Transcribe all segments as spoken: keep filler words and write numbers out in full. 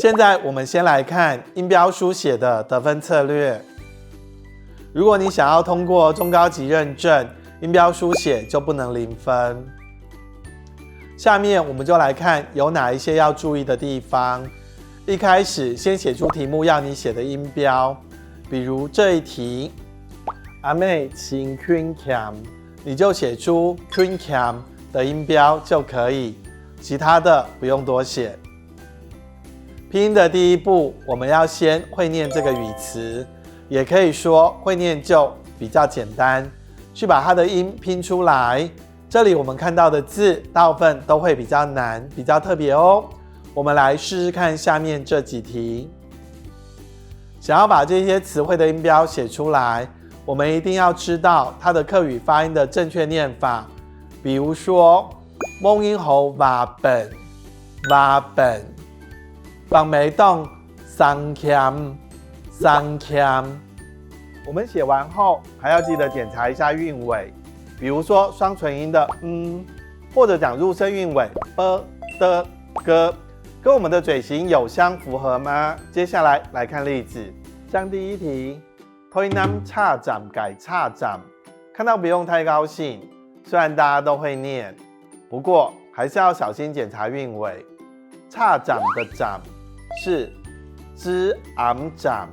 现在我们先来看音标书写的得分策略。如果你想要通过中高级认证，音标书写就不能零分。下面我们就来看有哪一些要注意的地方。一开始先写出题目要你写的音标，比如这一题，阿妹真勤儉，你就写出勤儉的音标就可以，其他的不用多写。拼音的第一步，我们要先会念这个语词，也可以说会念就比较简单，去把它的音拼出来。这里我们看到的字，大部分都会比较难，比较特别哦。我们来试试看下面这几题。想要把这些词汇的音标写出来，我们一定要知道它的客语发音的正确念法。比如说，無人好話本，話本，放袂當生欠，生欠。我们写完后，还要记得检查一下韵尾，比如说双唇音的嗯，或者讲入声韵尾b、d、g，跟我们的嘴型有相符合吗？接下来来看例子，像第一题，台南车站个車站，看到不用太高兴，虽然大家都会念，不过还是要小心检查韵尾。车站的站是支安站，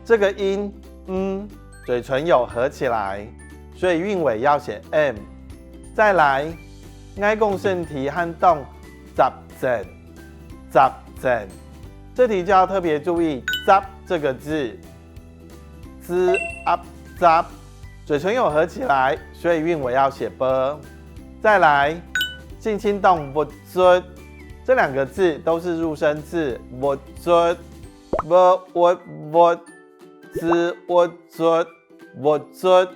这个音嗯嘴唇有合起来，所以韵尾要写m。再来，哀公身体还当扎针，扎针，这题就要特别注意扎这个字，支áp扎，嘴唇有合起来，所以韵尾要写b。再来，轻轻当不 卒，这两个字都是入声字，不卒，不窝窝，子窝卒，不卒，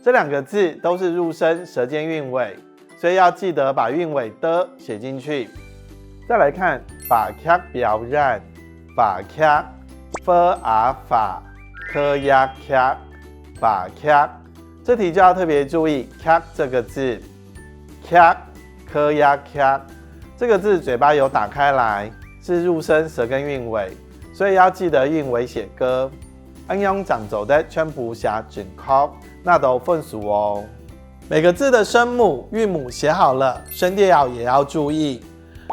这两个字都是入声舌尖韵尾，所以要记得把韵尾的写进去。再来看话剧表演，话剧，f a话，k y剧，话剧，这题就要特别注意 剧 这个字。 剧，k y剧，这个字嘴巴有打开来，是入声舌根韵尾，所以要记得韵尾写g。恁樣正做得全部寫正確，拿到分数哦。每个字的声母、韵母写好了，声调也要注意。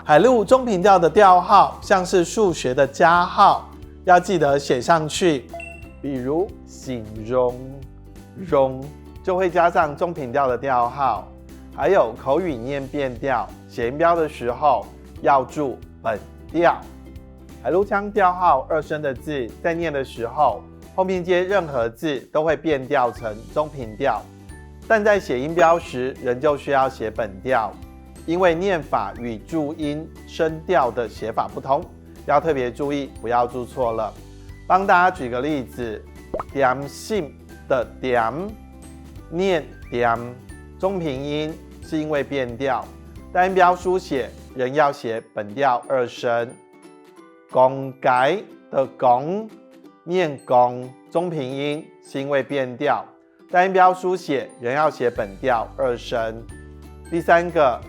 海陆中平调的调号，像是数学的加号，要记得写上去。比如形容，容就会加上中平调的调号。还有口语念变调，写音标的时候要注本调。海陆腔调号二声的字，在念的时候，后面接任何字都会变调成中平调，但在写音标时，仍旧需要写本调，因为念法与注音声调的写法不同，要特别注意，不要注错了。帮大家举个例子，点心的点，念点，中平音是因为变调，但音标书写仍要写本调二声。讲解的讲，念讲，中平音是因为变调，但音标书写仍要写本调二声。第三个，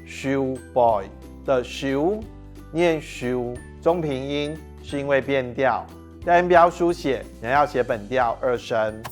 收背的收，念收，中平音是因为变调，但音标书写仍要写本调二声。